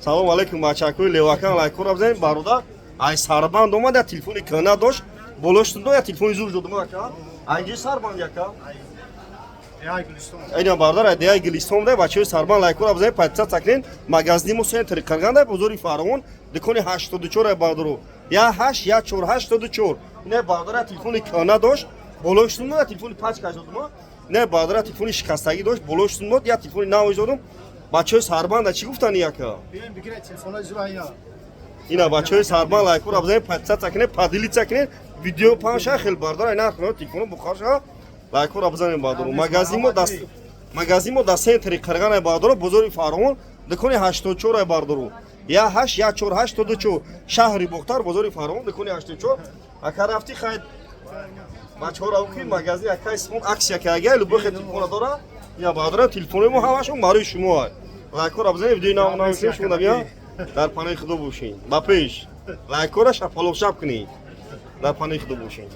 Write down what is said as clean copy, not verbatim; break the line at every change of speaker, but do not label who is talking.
Салом алейкум, бачакои левакан, лайкора бизанед. Бародар ай Сарбанд омад, я телефони кӯна дошт, болош я телефони зур додум, ака. Айҷи Сарбанд, яка? Ина бародар ай деяй Гилистон да. Бачаҳои Сарбанд, лайкора бизанед, подписаться кунед. Магазини мо центри Қирғанда, бозори Фаровон, дукони 84 ай, бародаро, я 8 я 4 84. Ина бародар я телефони кӯна дошт, болош я телефони пачкаш додум. Не, бародар, телефони шикастагӣ дошт, болош я телефони нав додум. Бачаҳои Сарбанда чӣ гуфтани, яка? Ина, бачаҳои Сарбанд, лайкора бизанед, подписаться кунед, поделиться кунед, видео паҳн хел. Бародар, ай нарх телефоно бухор шава, лайкора бизанед, бародаро. Магазин мо дар центри Қирғанай, бародаро, бозори Фаровон, дукони 84 ай, бародаро, я 8 я 4 84, шаҳри Бохтар, бозори Фаровон, дукони 84. Ака, рафти, хайд, бачаҳоро ки магазин акай Исмон акция карга, любой хел телефона дора. Я, бародаро, телефонои мо ҳамашон барои шумо ай. Лайкора бизанед, видеои нав нав шумо набия. Дар паноҳи Худо бошед, ба пеш лайкора шапалоқшап кунед. Дар паноҳи Худо бошед.